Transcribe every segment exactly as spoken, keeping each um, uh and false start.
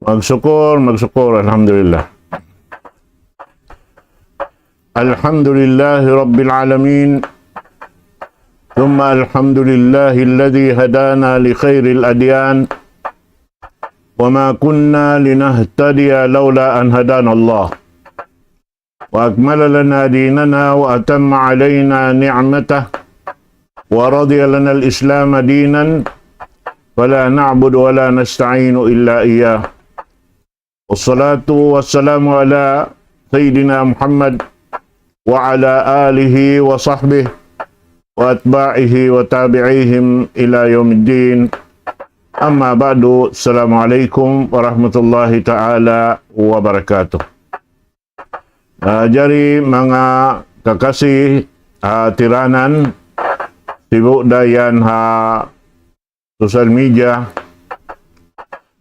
Magshukur, magshukur, alhamdulillah. الحمد لله رب العالمين، ثم الحمد لله الذي هدانا لخير الأديان، وما كنا لنهتدي لولا أن هدانا الله، وأكمل لنا ديننا وأتم علينا نعمته، ورضي لنا الإسلام دينا، فلا نعبد ولا نستعين إلا إياه. والصلاة والسلام على سيدنا محمد وعلى آله وصحبه وأتباعه وتابعيهم إلى يوم الدين. أما بعد، السلام عليكم ورحمة الله تعالى وبركاته. Ah, jari manga kakasi, ah, tiranan, sibu' da yan ha social media,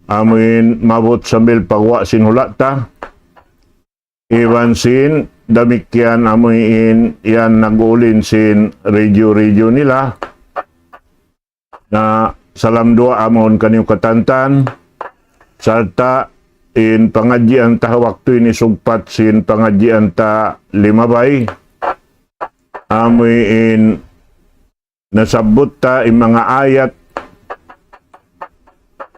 amuin maabut sambil paguwa' sin hula' ta, iban sin damikkiyan amuin yan nag-ulin sin radio-radio nila, na salam duwaa mawn kaniyu katantan, sarta' in pangadjian ta ha waktu ini sugpat sin pangadjian ta limabay, amuin nasabbut ta in manga ayat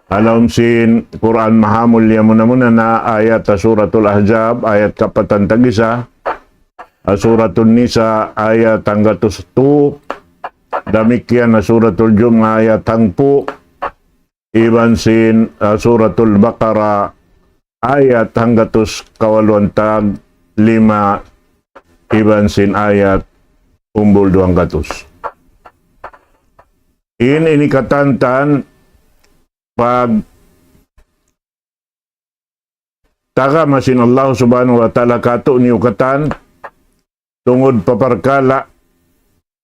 ha lawm sin Qur'an Mahamulliya, muna-muna na ayat ha Suratul Ahzab, ayat kapatan tag-isa, ha Suratul Nisa, ayat hanggatus tu, damikkiyan ha Suratul Jumu'ah, ayat hangpu', iban sin, ah, Suratul Baqarah, ayat hanggatus kawaluan tag lima, iban sin ayat umbul duwanggatus. In ini katantan pagtagama sin Allah Subhanahu wa Ta'ala kātu'niyu katan, tungud pa parkala'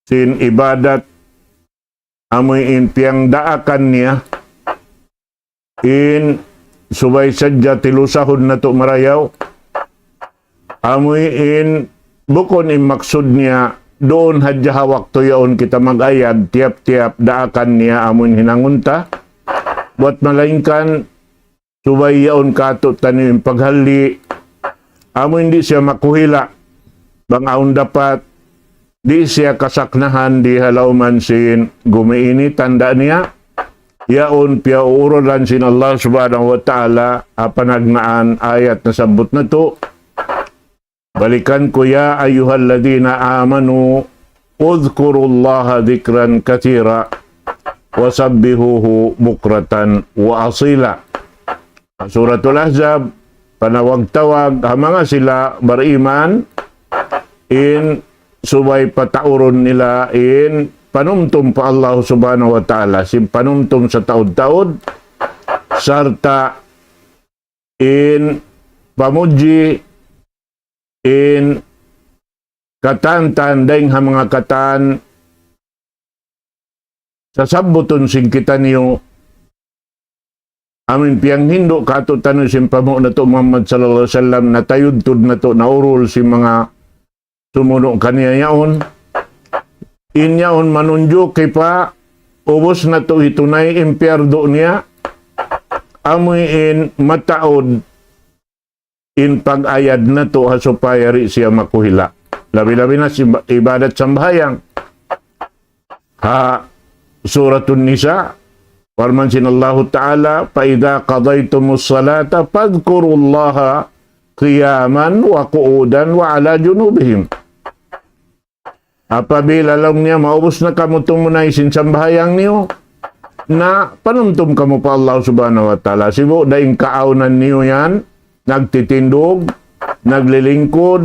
sin ibadat, amuin piyangdaakan niya, in subay sadja tilusahun natu' marayaw, amuin bukun in maksud niya, duun hadja ha waktu yaun kita mag-ayad, tiyap-tiyap daakan niya amuin hinangun ta, buwat malaingkan subay yaun kātu'niyu in paghalli', amuin di' siya makuhila', bang awn dapat, di' siya kasaknahan di ha lawman sin gumi ini, tanda' niya, yaun piyauurulan sin Allah Subhanahu wa Ta'ala, ha panagnaan ayat nasabbut natu', balikan ku, يا أيها الذين آمنوا اذكروا الله ذكرا كثيرا وسبحوه بكرة وأصيلا. Suratul Ahzab, panawag-tawag ha manga sila bariman, in subay pataurun nila in panumtum pa Allah Subhanahu wa Ta'ala, sin panumtum sataud-taud, sarta' in pamudji, in katantan dayn ha manga katan sasabbutun sin kitaniyu, amuin piyanghindu' kātu'niyu sin panghu' natu' Muhammad sallallahu alayhi wasallam, natayudtud natu', naurul sin manga sumunu' kaniya yaun. In yaun manunjuki pa ubus natu' hitunay in piyardu niya, amuin mataud in pag-ayad natu' ha supaya di' siya makuhila'. Labi-labi na sin ibadat sambahayang. Ha Suratun Nisa, parman sin Allahu Ta'ala, فإذا قضيتم الصلاة فاذكروا الله قياما وقعودا وعلى جنوبهم. Apabila laung niya maubus na kamu tumunay sin sambahayang niyu, na panumtum kamu pa Allah Subhanahu wa Ta'ala. Sibu' da in kaawnan niyu yan, nagtitindug, naglilingkud,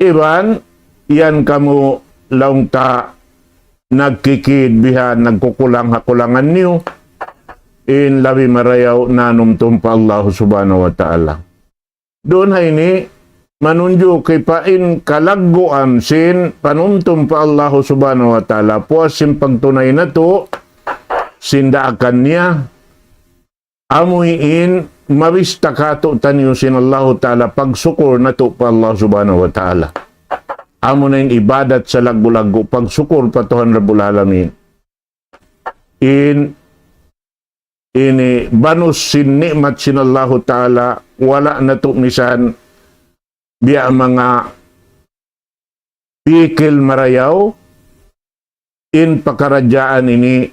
iban yan kamu laung ta nagkikid bihan, nagkukulang ha kulangan niyu, in labi marayaw nanumtum pa Allah Subhanahu wa Ta'ala. Duun ha ini, manunjuki pa in kalagguan sin panumtum pa Allahu Subhanahu wa Ta'ala, puas sin pagtunay natu', sin daakan niya, amuin mabista katu'taniyu sin Allahu Ta'ala, pagsukur natu' pa Allah Subhanahu wa Ta'ala. Amuna in ibadat salaggu'-laggu', pagsukur pa Tuhan Rabbul Alamin. In ini banus sin ni'mat sin Allahu Ta'ala, wala' natu' misan biya' manga pikil marayaw, in pakaradjaan ini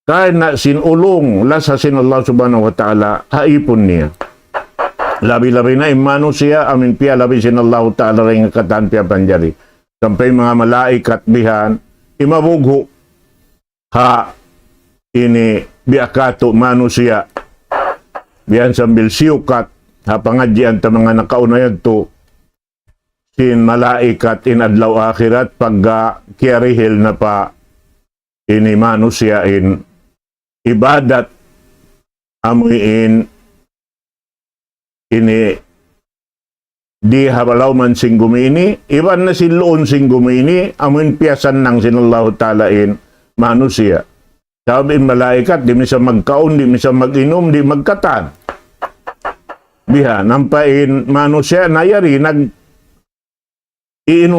karna' sin ulung lasa sin Allah Subhanahu wa Ta'ala ha ipun niya. Labi-labi na in manusiya', amuin piyalabi sin Allahu Ta'ala dayn ha katan piyapanjari. Sampay manga malaikat bihan, imabughu' ha ini biya' katu' manusiya'. Bihan sambil siyukat ha pangadjian ta manga nakauna yadtu, sin malaikat in adlaw akhirat, pagga kiyarihil na pa ini manusiya' in ibadat, amuin ini di ha lawman sin gumi ini, iban na sin luun sin gumi ini, amuin piyasannang sin Allahu Ta'ala in manusiya'. Sabab in malaikat, di' misan magkaun, di' misan mag-inum, di' magkatan. Bihan, ampa in manusiya' na yari nag-iinum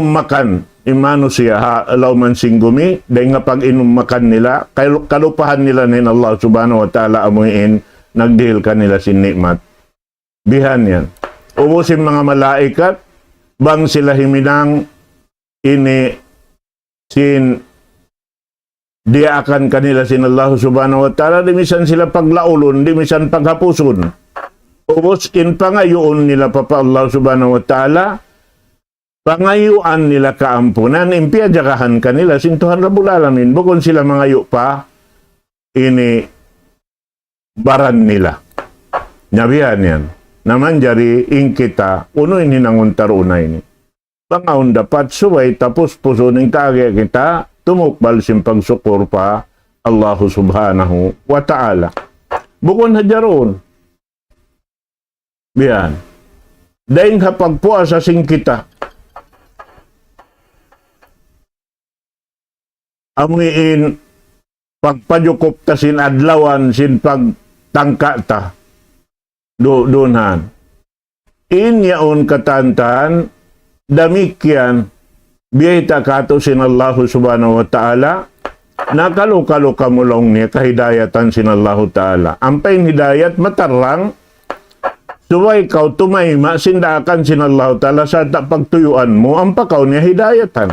makan, in manusiya' ha lawman sin gumi, dayn ha pag-inum makan nila, kal-, kalupahan nila na in Allah Subhanahu wa Ta'ala amuin nagdihil kanila sin ni'mat. Bihan yan. Ubus in manga malaikat, bang sila himinang ini sin diyaakan kanila sin Allah Subhanahu wa Ta'ala, di' misan sila paglaulun, di' misan paghapusun. Ubus in pangayuun nila pa, pa Allah Subhanahu wa Ta'ala, pangayuan nila kaampunan, in piyajagahan kanila sin Tuhan Rabbul Alamin. Bukun sila mangayu' pa ini baran nila. Na bihan yan. Na manjari in kita, unu in hinangun ta duun ha ini. Bang awn dapat subay ta puspusun in kaagi kita, tumukbal sin pagsukur pa Allahu Subhanahu wa Ta'ala. Bukun hadja duun. Bihan. Dayn ha pagpuasa sin kita. Amuin pagpajukup ta sin adlawan sin pagtangka ta. Du-, duun han. In yaun katan-katan, damikkiyan, biyayta' katu' sin Allahu Subhanahu wa Ta'ala, na kalu-kalu kamu laung niya kahidayatan sin Allahu Ta'ala. Ampa in hidayat matarrang, subay kaw tumayma' sin daakan sin Allahu Ta'ala sarta' pagtuyuan mu, ampa kaw niya hidayatan.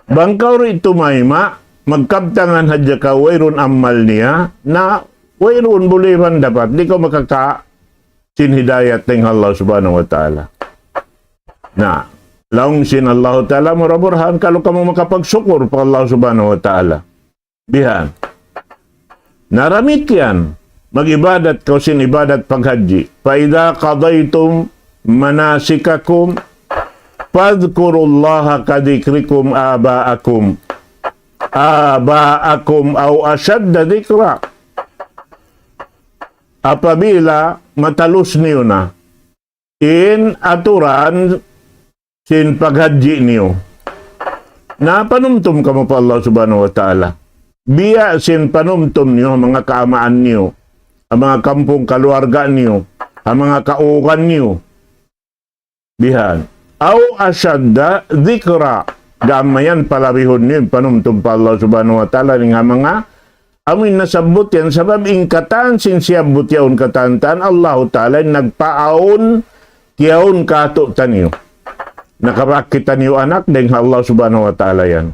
Bang kaw di' tumayma', magkabtangan hadja kaw, wayruun amal niya, na wayruun buliban dapat, di' kaw makaka-, sin hidayat dayn ha Allah Subhanahu wa Ta'ala. Na, laung sin Allah Ta'ala, mura-murahan kalu kamu makapagsukur pa Allah Subhanahu wa Ta'ala. Bihan. Na damikkiyan, mag-ibadat kaw sin ibadat paghajji. فإذا قضيتم مناسككم فاذكروا الله كذكركم آباءكم، آباءكم أو أشد ذكرا. Apabila matalus niyu na in aturan sin paghajji niyu, na panumtum kamu pa Allah Subhanahu wa Ta'ala. Biya' sin panumtum niyu ha manga kaamaan niyu, ha manga kampung kaluarga niyu, ha manga kaugan niyu. Bihan. أو أشد ذكرا. Gam mayan palabihun niyu in panumtum pa Allah Subhanahu wa Ta'ala dayn ha manga amuin nasabbut yan, sabab in katan sin siyabbut yaun katan-katan, Allahu Ta'ala in nagpaawn, kiyawn katu'taniyu. Nakabak kitaniyu anak dayn ha Allah Subhanahu wa Ta'ala yan.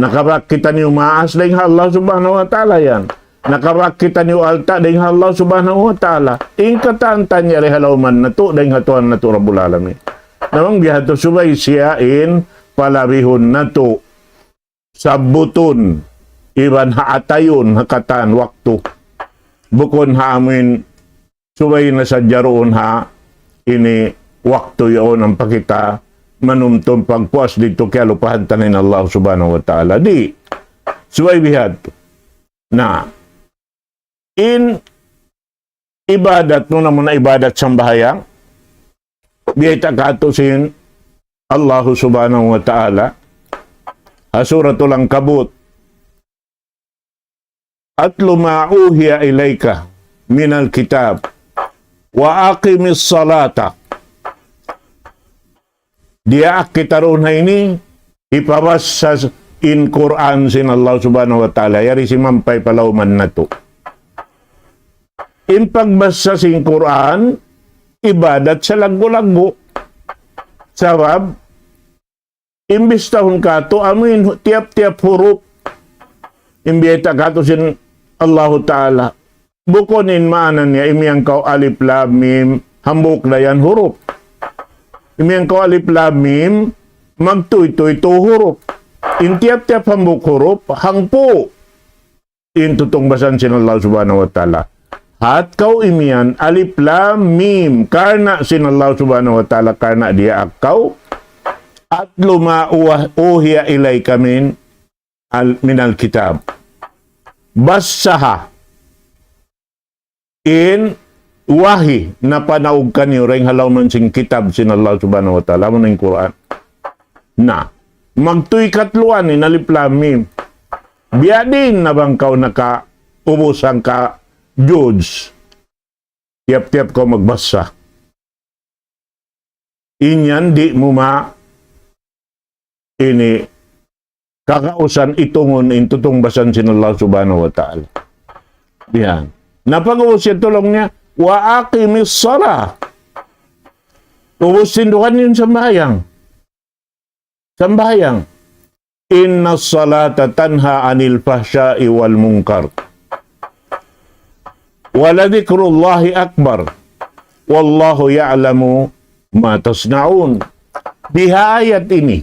Nakabak kitaniyu maas dayn ha Allah Subhanahu wa Ta'ala yan. Nakabak kitaniyu alta' dayn ha Allah Subhanahu wa Ta'ala. In katan-katan yari ha lawman natu', dayn ha Tuhan natu' Rabbul Alamin. Na bang biya' hādtu subay siya in palabihun natu', sabbutun, iban ha atayun, ha katan waktu. Bukun ha amin subay na sadja duun ha ini waktu yaun ampa kita manumtum pagpuas didtu kiyalupahan ta in Allah Subhanahu wa Ta'ala. Di', subay biya' hādtu. Na, in ibadat, unu na muna ibadat sambahayang, biyayta' kātu' sin Allah Subhanahu wa Ta'ala, ha Suratul Ankabut, أتل ما أوحي إليك من الكتاب وأقم الصلاة. Diyaak kita duun ha ini, hipabassa in Qur'an sin Allah Subhanahu wa Ta'ala, yari simampay pa lawman natu'. In pagbassa sin Qur'an, ibadat salaggu'-laggu'. Sabab, imbis tahun kātu', amu in tiyap-tiyap hurup, in biyayta' kātu' sin Allahu Ta'ala. Bukun in maana niya, imiyan kaw alif lam mim, hambuuk da yan hurup. Imiyan kaw alif lam mim, magtūy-tūy tū hurup. In tiyap-tiyap hambuuk hurup, hangpu' in tutungbasan sin Allah Subhanahu wa Ta'ala. Hat kaw imiyan, alif lam mim, karna' sin Allah Subhanahu wa Ta'ala, karna' diyaak kaw, أتل ما أوح-، أوحي إليك من ال-، من الكتاب. Bassaha in wahi napanaug kaniyu dayn ha lawm sin kitab sin Allah Subhanahu wa Ta'ala, amu in Qur'an. Na, magtūy katluan in alif lam mim. Biyadiin na bang kaw nakaubus hangka juz, tiyap-tiyap kaw magbassa. In yan di' mu ma ini kagausan itungun in tutungbasan sin Allah Subhanahu wa Ta'ala. Yan. Na pag'ubus siya laung niya, وأقم الصلاة. Ubus tindugan in sambahayang. Sambahayang. إن الصلاة تنهى عن الفحشاء والمنكر ولذكر الله أكبر والله يعلم ما تصنعون. Biha ayat ini,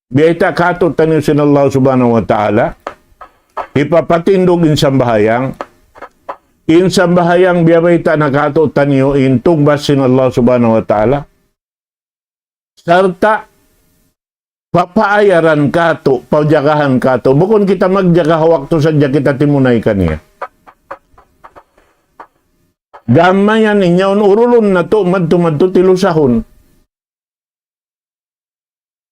biyayta' kātu'niyu sin Allah Subhanahu wa Ta'ala, hipapatindug in sambahayang, in sambahayang biyayta' na kātu'niyu in tungbas sin Allah Subhanahu wa Ta'ala, sarta' papaayaran kātu', pajagahan kātu'. Bukun kita magjaga ha waktu sadja kita timunay kaniya. Gam mayan in yaun urulun natu' madtu-madtu tilusahun.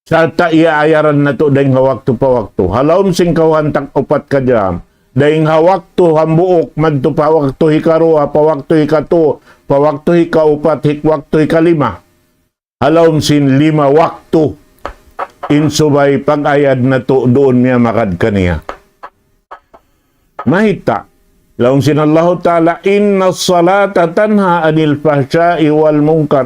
Sarta' iyaayaran natu' dayn ha waktu pa waktu. Ha lawm sin kawhaan tag upat ka jam. Dayn ha waktu hambuuk madtu pa waktu hikaruwa, pa waktu hikatū, pa waktu hikaupat, hik-, waktu hikalima. Ha lawm sin lima waktu, in subay pag-ayad natu' duun miyamagad kaniya. Mayta'? Laung sin Allahu Ta'ala, إن الصلاة تنهى عن الفحشاء والمنكر.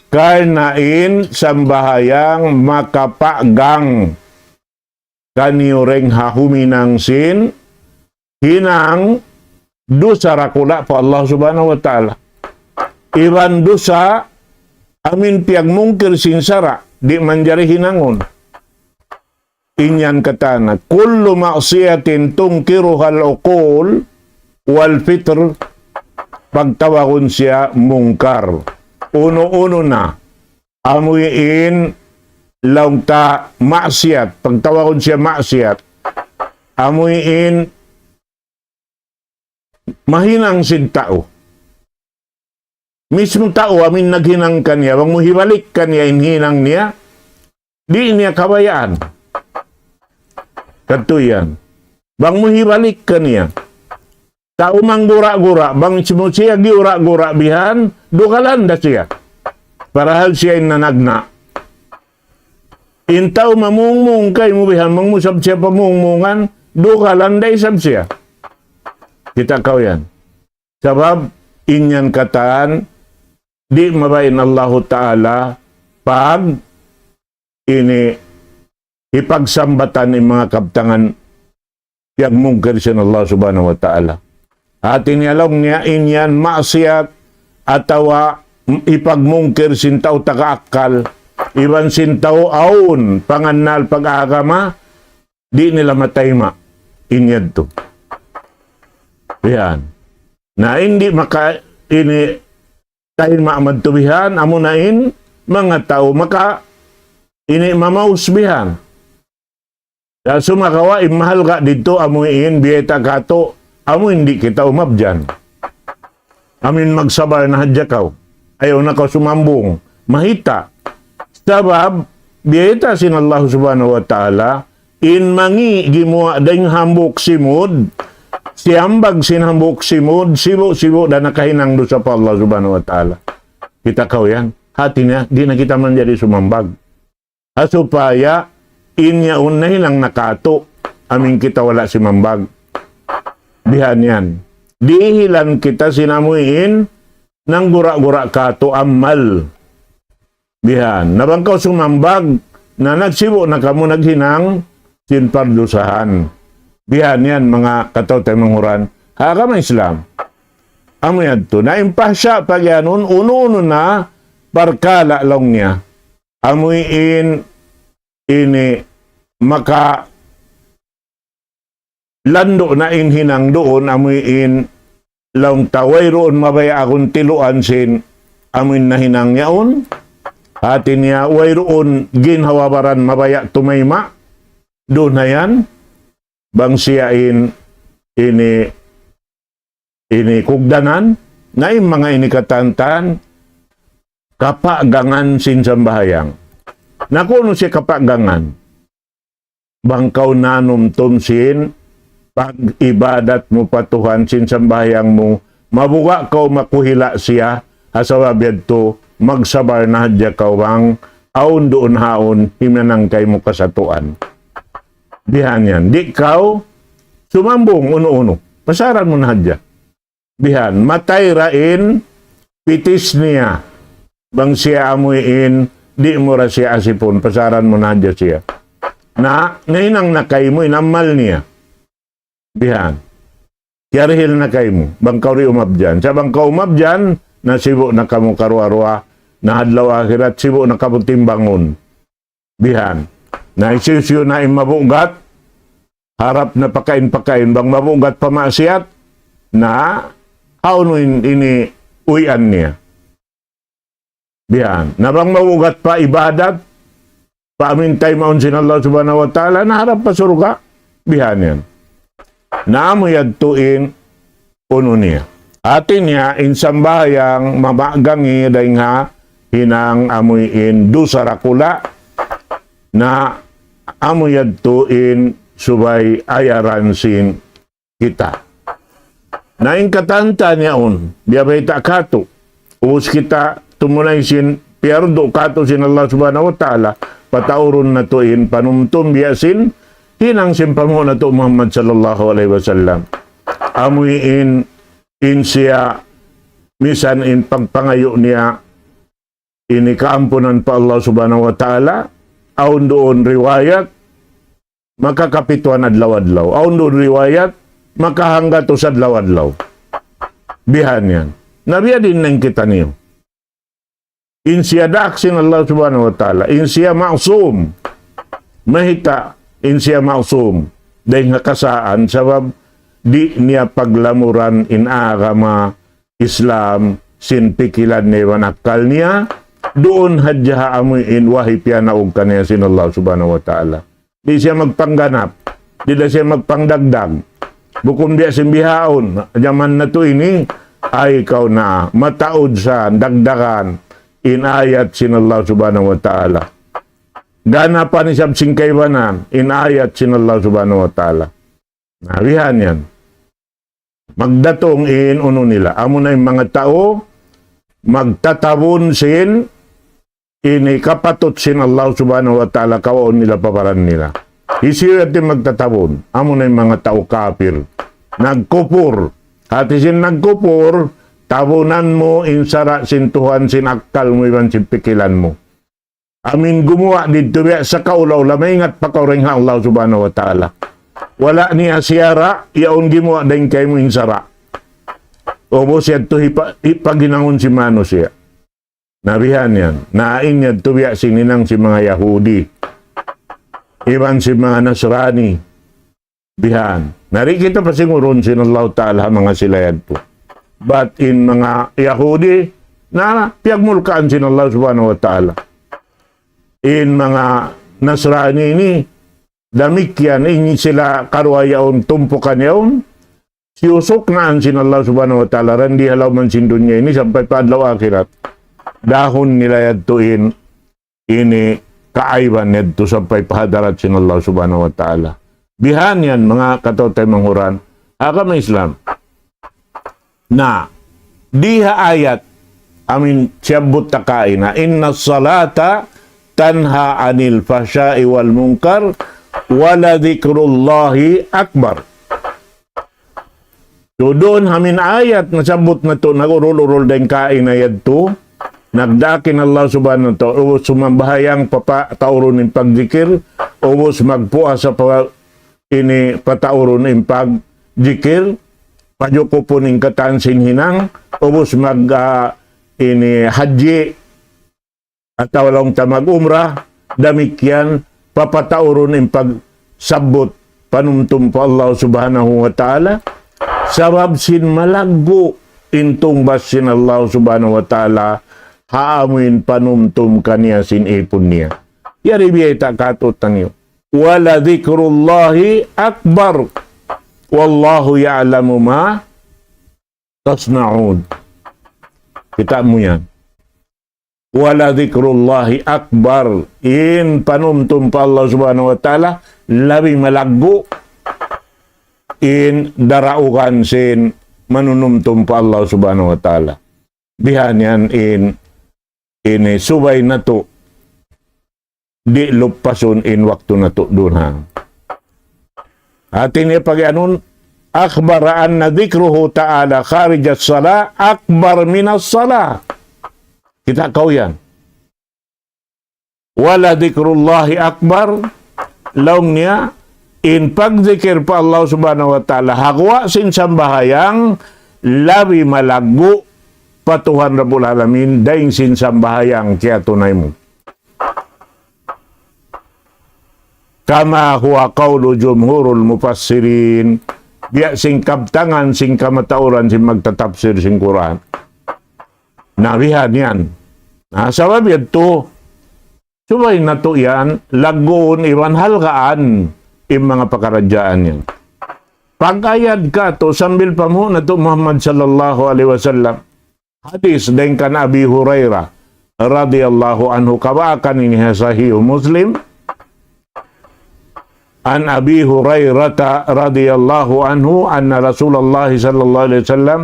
Karna' in sambahayang makapagang kaniyu dayn ha huminang sin hinang dusa dakula' pa Allah Subhanahu wa Ta'ala. Iban dusa amin piyagmungkir sin sara', di' manjari hinangun. In yan katan, كل معصية تنكرها العقول والفطر, pagtawagun siya mungkar. Unu-unu na, amuin laung ta maksiyat, pagtawagun siya maksiyat. Amuin mahinang sin tau. Mismu tau amin naghinang kaniya, bang mu hibalik kaniya in hinang niya, di' niya kabayaan. Katu' yan. Bang mu hibalik kaniya, tau manggura-gura, bang simu siya giyura-gura bihan, dugalan da siya. Parahal siya in nanagna'. In tau mamungmung kaymu bihan, bang mu isab siya pamungmungan, dugalan da isab siya. Kita' kaw yan. Sabab, in yan katan, di' mabaya' in Allahu Ta'ala pag ini hipagsambatan in manga kabtangan piyagmungkir sin Allah Subhanahu wa Ta'ala. Hati niya laung niya in yan maksiyat atawa hipagmungkir sin tau taga akkal, iban sin tau awn pangannal pag-agama, di' nila matayma' in yadtu. Yan. Na in di' maka ini tayma' madtu bihan, amuna in manga tau maka ini mamaus bihan. Sa' sumagawa' in mahalga' didtu amu in biyayta' katu', amu in di' kita umabyan. Amu in magsabar na hadja kaw. Ayaw na kaw sumambung. Mayta'? Sabab, biyayta' sin Allah Subhanahu wa Ta'ala, in mangi' gimuwa' dayn hambuuk simud, siyambag sin hambuuk simud, sibu'-sibu' da nakahinang dusa pa Allah Subhanahu wa Ta'ala. Kita' kaw yan. Hati niya, di' na kita manjari sumambag. Ha supaya in yaun nahinang na katu', amu in kita wala' simambag. Bihan yan. Dihilan kita sin amu in nanggura-gura katu' amal. Bihan. Na bang kaw sumambag, na nagsibu' na kamu naghinang sin pardusahan. Bihan yan, manga kataw-taymanghuran ha agama Islam. Amu yadtu. Na in pahsya' pagiyanun, unu-unu na parkala' laung niya. Amu in ini maka landu' na in hinang duun, amu in laung ta wayruun mabaya' akun tiluan sin amu in nahinang yaun. Hati niya wayruun ginhawa-baran mabaya' tumayma'. Duun na yan. Bang siya in ini ini kugdanan, na in manga ini katantan, kapagangan sin sambahayang. Na kunu' siya kapagangan. Bang kaw nanumtum sin pag-ibadat mu pa Tuhan sin sambahayang mu, mabuga' kaw makuhila' siya, ha sabab yadtu, magsabar na hadja kaw bang, awn duun haun, himinang kaymu kasatuan. Bihan yan. Di' kaw sumambung unu-unu. Pasaran mu na hadja. Bihan, matay ra in pitis niya. Bang siya amu in, di' mu ra siya asipun, pasaran mu na hadja siya. Na, nahinang na kaymu in amal niya. Bihan. Kiyarihil na kaymu, bang kaw di' umabyan. Sa' bang kaw umabyan, na sibu' na kamu karuwa-ruwa, na adlaw akhirat, sibu' na kamu timbangun. Bihan. Na hisiyu-siyu na in mabugat, harap na pakain-pakain, bang mabugat pa maksiyat, na hawnu in ini uwian niya. Bihan. Na bang mabugat pa ibadat, pa amu in taymaun sin Allah Subhanahu wa Ta'ala, na harap pa surga'. Bihan yan. Na amu yadtu in unu niya. Hati niya, in sambahayang mamagangi dayn ha hinang amu in dusa dakula', na amu yadtu in subay ayaran sin kita. Na in katantan yaun, biya' bayta' katu', ubus kita tumunay sin piyardu katu' sin Allah Subhanahu wa Ta'ala, pataurun natu' in panumtum biya' sin hinang sin panghu' natu' Muhammad sallallahu alayhi wasallam. Amu in, in siya, misan in pagpangayu' niya, ini kaampunan pa Allah Subhanahu wa Ta'ala, awn duun riwayat, makakapituan adlaw-adlaw. Awn duun riwayat, makahanggatus adlaw-adlaw. Bihan yan. Na biya' diin na in kitaniyu. In siya daak sin Allah Subhanahu wa Ta'ala. In siya ma'sum. Mayta', in siya ma'sum. Dayn ha kasaan, sabab di' niya paglamuran in agama Islam, sin pikilan niya iban akkal niya, duun hadja ha amu in wahi piyanaug kaniya sin Allah Subhanahu wa Ta'ala. Di' siya magpangganap, di' da siya magpangdagdag. Bukun biya' sin bihaun, jaman natu' ini, ay kaw na, mataud sa dagdagan, in ayat sin Allah Subhanahu wa Ta'ala. Ganapan isab sin kaibanan, in ayat sin Allah Subhanahu wa Ta'ala. Na, bihan yan. Magdatung in unu nila. Amu na in manga tau, magtatabun sin ini kapatut sin Allah Subhanahu wa Ta'ala kawaun nila pa baran nila. Hisiyu yadtu in magtatabun? Amu na in manga tau kapir. Nagkupur. Hati sin nagkupur, tabunan mu in sara' sin Tuhan sin akkal mu iban sin pikilan mu. Amu in gumuwa' didtu biya' sa kaula-ula, maingat pa kaw dayn ha Allah Subhanahu wa Ta'ala. Wala' niya siyara', yaun gimuwa' dayn kaymu in sara'. Ubus yadtu hipa-, hipaghinangun sin manusiya'. Na bihan yan. Na in yadtu biya' sin hinang sin manga Yahudi. Iban sin manga Nasrani. Bihan. Na di' kita pasingurun sin Allah Ta'ala ha manga sila yadtu. Bat in manga Yahudi, na piyagmulkaan sin Allah Subhanahu wa Ta'ala. In manga Nasrani ini, damikkiyan in sila karuwa yaun tumpukan yaun, siyusuknaan sin Allah Subhanahu wa Ta'ala, dayn di ha lawm sin dunya ini sampay pa adlaw akhirat. Dahun nila yadtu in, ini kaaiban yadtu sampay pa hadarat sin Allah Subhanahu wa Ta'ala. Bihan yan, manga kataw-taymanghuran, agama Islam. Na, di ha ayat, amin siyabbut ta kaina, إن الصلاة تنهى عن الفحشاء والمنكر ولذكر الله أكبر. So, duun ha amin ayat nasabbut natu', nag-urul-urul dayn kaina yadtu, nagdaak in Allah Subhanahu wa Ta'ala, ubus sumambahayang papataurun in pagjikir, ubus magpuasa pa ini pataurun in pagjikir, pajukupun in katan sin hinang, ubus mag, ah, ini haji, atawa laung ta mag-umrah, damikkiyan, papataurun in pagsabbut panumtum pa Allah Subhanahu wa Ta'ala, sabab sin malaggu' in tungbas sin Allah Subhanahu wa Ta'ala, ha amuin panumtum kaniya sin ipun niya. Yari biyayta' kātu'niyu. ولذكر الله أكبر والله يعلم ما تصنعون. Kita' mu yan. ولذكر الله أكبر. In panumtum pa Allah Subhanahu wa Ta'ala, labi malaggu' in daraugan sin manunumtum pa Allah Subhanahu wa Ta'ala. Bihan yan in, ini subay natu'. Di' lupasun in waktu natu' duun ha. Hati niya pagiyanun, أخبر أن ذكره تعالى خارج الصلاة أكبر من الصلاة. Kita' kaw yan. ولذكر الله أكبر, laung niya, in pagzikir pa Allah Subhanahu wa Ta'ala, ha guwa' sin sambahayang, labi malaggu' pa Tuhan Rabbul Alamin, dayn sin sambahayang kiyatunay mu. كما هو قول جمهور المفسرين. Biya' sin kabtangan sin kamatauran sin magtatapsir sin Qur'an. Na bihan yan. Na sabab yadtu, subay natu' yan, lagguun iban halgaan in manga pakaradjaan yan. Pag-ayad katu' sambil pamuhu' natu' Muhammad sallallahu alayhi wasallam. Hadis dayn kan Abi Hurairah radiyallahu anhu, kabaakan ini ha Sahih Muslim. عن أبي هريرة رضي الله عنه أن رسول الله صلى الله عليه وسلم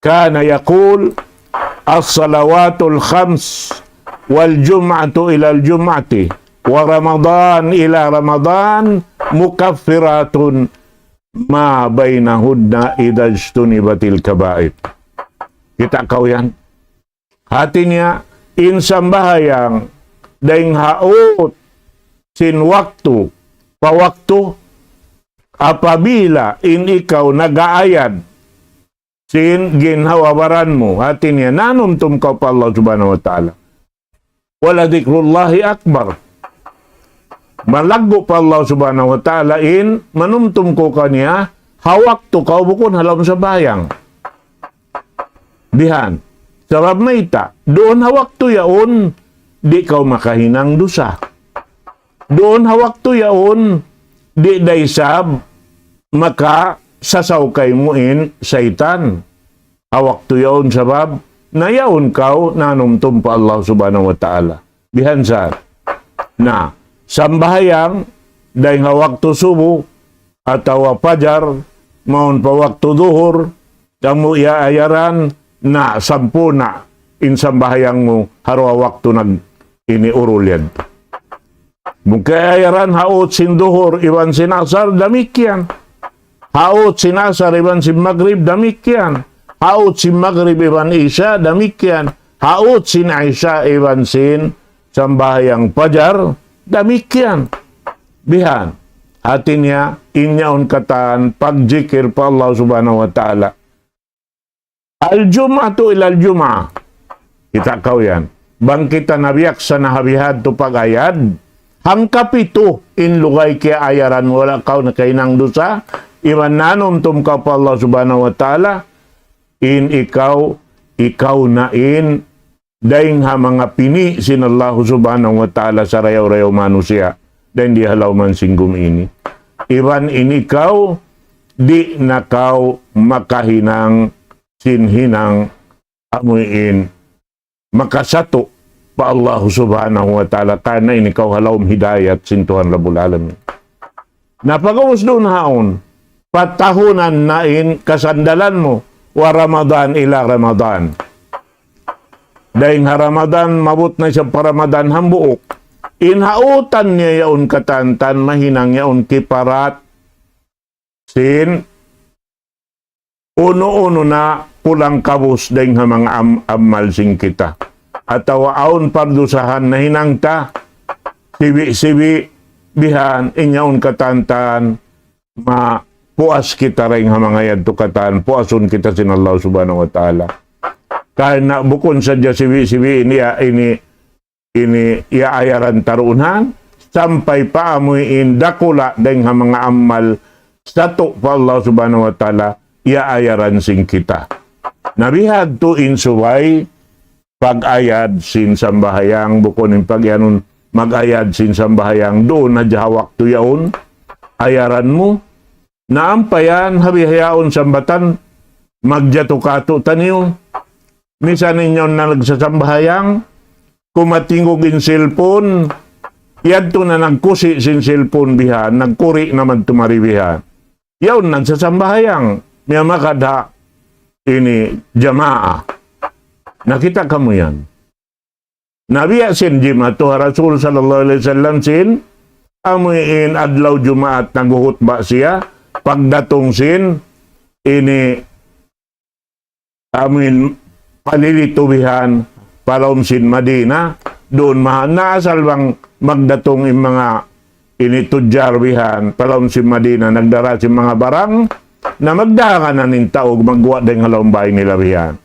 كان يقول: الصلوات الخمس والجمعة إلى الجمعة ورمضان إلى رمضان مكفرات ما بينهن إذا اجتنبت الكبائر. Kita' kaw yan. Hati niya, in sambahayang dayn ha ut sin waktu pa waktu, apabila in ikaw nag-aayad sin ginhawa-baran mu, hati niya, nanumtum kaw pa Allah Subhanahu wa Ta'ala. ولذكر الله أكبر. Malaggu' pa Allah Subhanahu wa Ta'ala in manumtum kaw kaniya, ha waktu kaw bukun ha lawm sambahayang. Bihan. Sabab mayta', duun ha waktu yaun, di' kaw makahinang dusa. Duun ha waktu yaun, di' da isab makasasaw kaymu in saytan. Ha waktu yaun sabab, na yaun kaw nanumtum pa Allah Subhanahu wa Ta'ala. Bihan sa. Na, sambahayang, dayn ha waktu subuh, atawa pajar, mawn pa waktu duhur, kamu iyaayaran, na sampurna' in sambahayang mu, ha duwa waktu nag-, ini urul yan. Bukun kiyaayaran ha ut sin duhur iban sin asar, damikkiyan. Ha ut sin asar iban sin magrib, damikkiyan. Ha ut sin magrib iban isya, damikkiyan. Ha ut sin isya iban sin sambahayang pajar, damikkiyan. Bihan. Hati niya, in yaun katan pagjikir pa Allah Subhanahu wa Ta'ala. الجمعة إلى الجمعة. Kita' kaw yan. Bang kita nabiaksa na ha bihadtu pag-ayad, hangkapitu in lugay kiyayaran, wala' kaw nakahinang dusa, iban nanumtum kaw pa Allah Subhanahu wa Ta'ala, in ikaw, ikaw na in dayng ha manga pini' sin Allah Subhanahu wa Ta'ala sarayaw-rayaw manusiya', dayng di ha lawm sin gumi ini. Iban in ikaw, di' na kaw makahinang sin hinang amuin makasatu' pa Allah Subhanahu wa Ta'ala, karna' in ikaw ha lawm hidayat sin Tuhan Rabbul Alamin. Na pag'ubus duun haun, patahunan na in kasandalan mu, wa Ramadan ila Ramadan. Dayng ha Ramadan, maabut na isab pa Ramadan hambuuk. In hautan niya yaun katantan, mahinang yaun kiparat sin unu-unu na kulang kabus dayng ha manga am-, amal sin kita. Atawa awn pardusahan nahinang ta, sibi'-sibi' bihan, in yaun katantan, mapuas kita dayng ha manga yadtu katan, puasun kita sin Allah Subhanahu wa Ta'ala. Karna' bukun sadja sibi'-sibi' ini, ya, ini ini iyayaran ta duun haun, sampay pa amuin dakula' dayng ha manga amal satu' pa Allah Subhanahu wa Ta'ala, iyayaran sin kita. Na bihadtu in subay pag-ayad sin sambahayang, bukun in pag-iyanun mag-ayad sin sambahayang duun hadja ha waktu yaun, ayaran mu, na ampa yan, ha bihaun sambatan, magjatu katu' taniyu. Misan in yaun na nagsasambahayang, kumatingug in cellphone, yadtu na nagkusi sin cellphone bihan, nagkuri naman tumari bihan. Yaun nagsasambahayang, miyamagad ha ini jamaa. Nakita' kamu yan. Na biya' sin jimatu ha Rasul sallallahu alayhi wasallam sin, amuin adlaw Jumaat naghuhutba siya, pagdatung sin, ini, amuin palilitu bihan, pa lawm sin Madina, duun mahan na asal bang magdatung in manga ini tudjar bihan, pa lawm sin Madina, nagdara sin manga barang, na magdagangan in tau magguwa' dayng ha lawm bay nila bihan.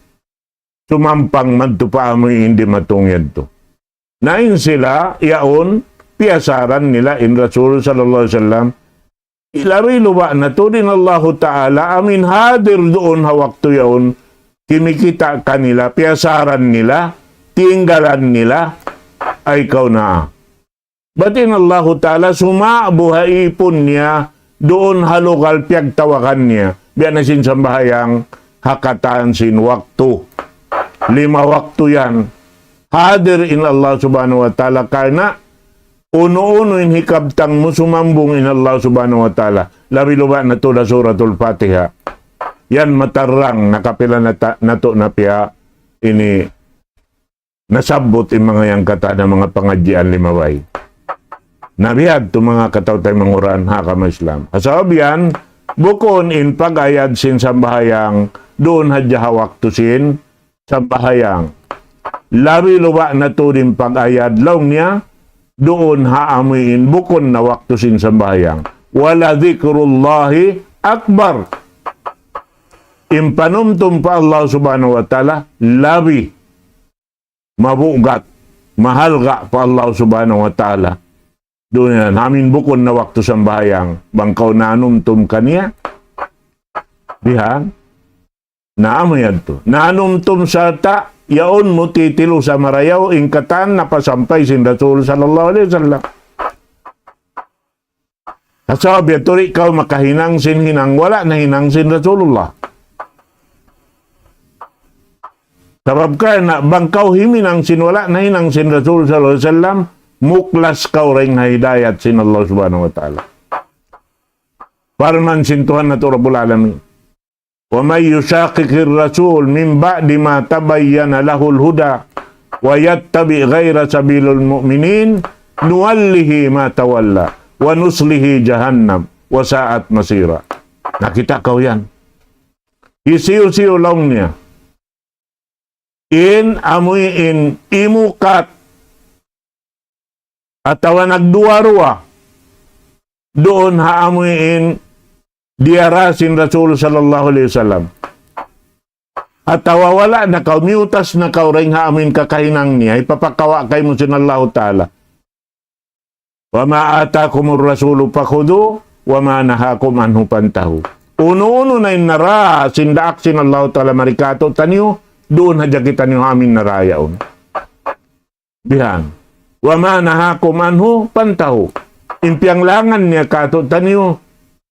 Sumampang madtu pa amuin dimatung yadtu. Na in sila, yaun, piyasaran nila in Rasul sallallahu alayhi wasallam. Labi luba' na tuud in Allahu Ta'ala, amuin hadir duun ha waktu yaun, kimikita' kanila, piyasaran nila, tinggalan nila, ay kaw na. Bat in Allahu Ta'ala suma'bu ha īpun niya, duun ha lugal piyagtawagan niya. Biya' na sin sambahayang ha katan sin waktu. Lima waktu yan. Hadir in Allah Subhanahu wa Ta'ala karna' unu-unu in hikabtang mu sumambung in Allah Subhanahu wa Ta'ala. Labi luba' na tuud ha Suratul Fatiha. Yan matarrang nakapila na ta-, natu' na piya ini nasabbut in manga yan katan ha manga pangadjian limabay. Na bihadtu manga kataw-taymanghuran ha agama Islam. Ha sabab yan, bukun in pag-ayad sin sambahayang duun hadja ha waktu sin sambahayang. Labi luba' na tuud in pag-ayad laung niya duun ha amuin bukun na waktu sin sambahayang. ولذكر الله أكبر. In panumtum pa Allah Subhanahu wa Ta'ala labi mabugat, mahalga' pa Allah Subhanahu wa Ta'ala. Duun yan, amuin bukun na waktu sambahayang, bang kaw nanumtum kaniya, bihan, na amu yadtu. Nanumtum sarta', yaun mu titilu sa marayaw, in katan napasampay sin Rasul sallallahu alayhi wasallam. Sabab yadtu di' kaw makahinang sin hinang, wala' nahinang sin Rasulullah. Sabab karna' bang kaw himinang sin wala' nahinang sin Rasul sallallahu alayhi wasallam, muklas kaw dayng ha hidayat sin Allah Subhanahu wa Ta'ala. Parman sin Tuhan natu' Rabbul Alamin. ومن يشاقق الرسول من بعد ما تبين له الهدى ويتبع غير سبيل المؤمنين نوله ما تولى ونصله جهنم وساءت مصيرا. Nakita' kaw yan. Hisiyu-siyu laung niya in amuin imukat atawa nagduwa-ruwa duun ha amuin diyara sin Rasul sallallahu alayhi wasallam. atawa wala' na kaw, miyutas na kaw dayn ha amuin kakahinang niya, hipapakawa' kaymu sin Allahu Ta'ala. وما آتاكم الرسول فخذوه وما نهاكم عنه فانتهوا. Unu-unu na in nara sin daak sin Allahu Ta'ala mari kātu'niyu, duun hadja kitaniyu ha amuin nara yaun. Bihan. وما نهاكم عنه فانتهوا. In piyanglangan niya kātu'niyu,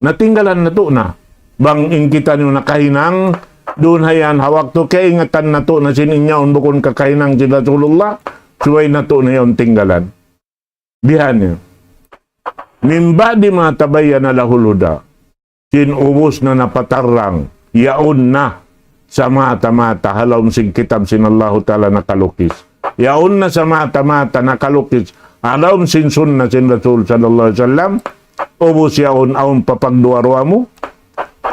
na tinggalan natu' na. Bang in kitaniyu nakahinang, duun ha yan ha waktu kaingatan natu' na sin in yaun bukun kakahinang sin Rasulullah, subay natu' na yaun tinggalan. Bihan niya. من بعد ما تبين له الهدى. Sin ubus na napatarrang, yaun na sa mata-mata ha lawm sin kitab sin Allahu Ta'ala nakalukis. Yaun na sa mata-mata nakalukis ha lawm sin sunna sin Rasul sallallahu alayhi wasallam. Ubus yaun awn pa pagduwa-ruwa mu.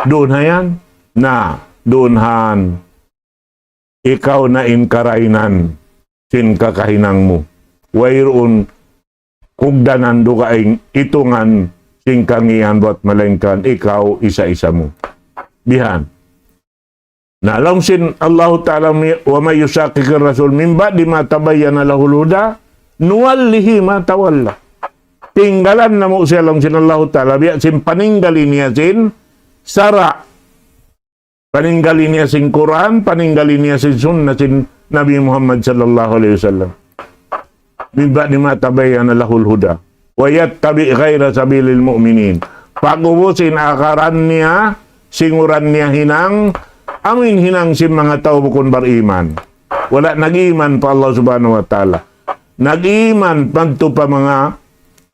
Duun ha yan. Na, duun han ikaw na in karainan sin kakahinang mu. Wayruun kugdanan dugaing itungan sin kangīan buat malaingkan ikaw isa-isa mu. Bihan. Na laung sin Allahu Ta'ala, mi-, ومن يشاقق الرسول من بعد ما تبين له الهدى نوله ما تولى. Tinggalan namu' siya laung sin Allahu Ta'ala, biya' sin paninggali niya sin sara'. Paninggali niya sin Qur'an, paninggali niya sin sunna sin Nabi Muhammad sallallahu alayhi wasallam. من بعد ما تبين له الهدى ويتبع غير سبيل المؤمنين. Pag'ubus in agaran niya, singuran niya hinang, amuin hinang sin manga tau bukun bariman. Wala' nag-iman pa Allah Subhanahu wa Ta'ala. Nag-iman madtu pa manga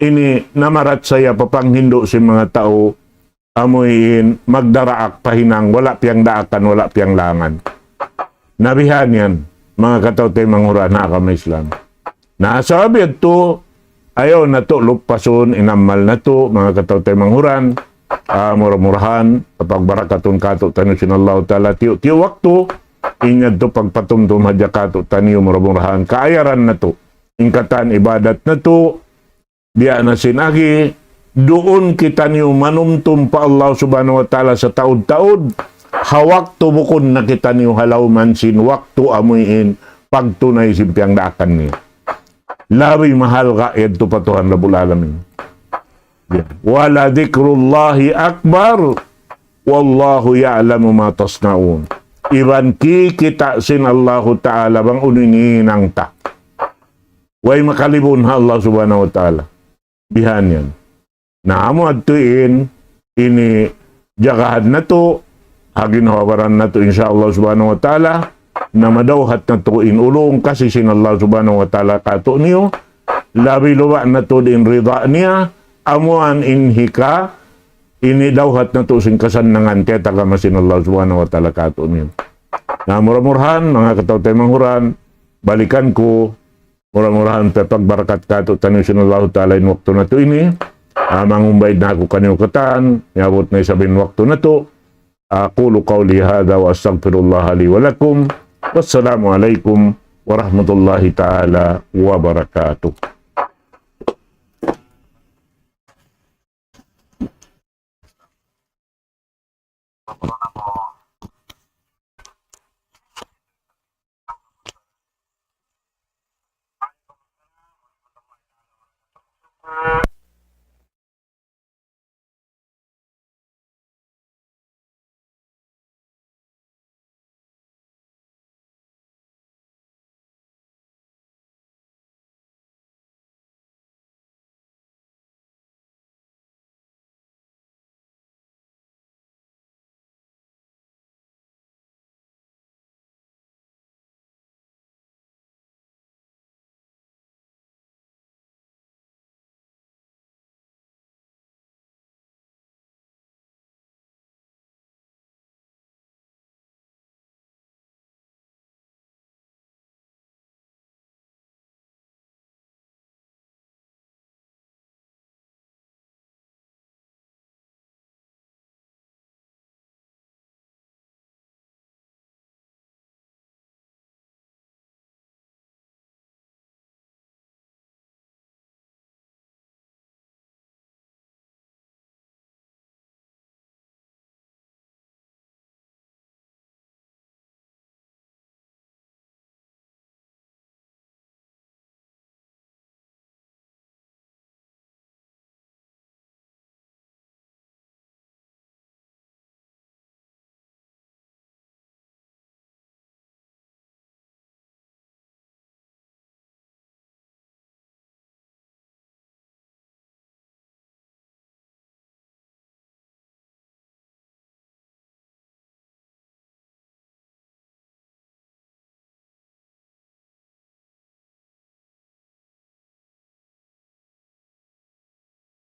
ini namarachaya pa panghindu' sin manga tau amuin magdaraak pa hinang, wala' piyagdaakan, wala' piyaglangan. Na bihan yan, manga kataw-taymanghuran ha agama Islam. Na sabab yadtu, ayaw natu' lupasun in amal natu', manga kataw-taymanghuran. Ah, mura-murahan, pagbarakatun kātu'niyu sin Allahu Ta'ala, tiyu'-tiyu' waktu, in yadtu pagpatumtum hadja kātu'niyu, mura-murahan, kaayaran natu'. In katan ibadat natu', biya' na sin agi, duun kitaniyu manumtum pa Allah Subhanahu wa Ta'ala sataud-taud, ha waktu bukun na kitaniyu ha lawman sin waktu amuin pagtunay sin piyagdaakan niya. Labi mahalga' yadtu pa Tuhan Rabbul Alamin. Ya. ولذكر الله أكبر والله يعلم ما تصنعون. Iban kikita' sin Allahu Ta'ala bang unu in hinang ta. Way makalibun ha Allah Subhanahu wa Ta'ala. Bihan yan. Na amu yadtu in, ini jagahan natu', ha ginhawa-baran natu', insya Allah Subhanahu wa Ta'ala, na madawhat natu' in ulung kasi sin Allah Subhanahu wa Ta'ala kātu'niyu, labi luba' natu' in rida niya, amuan in hika, ini dawhat natu' sin kasannangan, kiyatagama sin Allah Subhanahu wa Ta'ala kātu'niyu. Na mura-murahan, manga kataw-taymanghuran, balikan ku, mura-murahan pa pagbarakat kātu'niyu sin Allahu Ta'ala in waktu natu' ini. Ah, mangumbaid na aku kaniyu katan, miyabut na isab in waktu natu'. أقول قولي هذا وأستغفر الله لي ولكم. والسلام عليكم ورحمة الله تعالى وبركاته.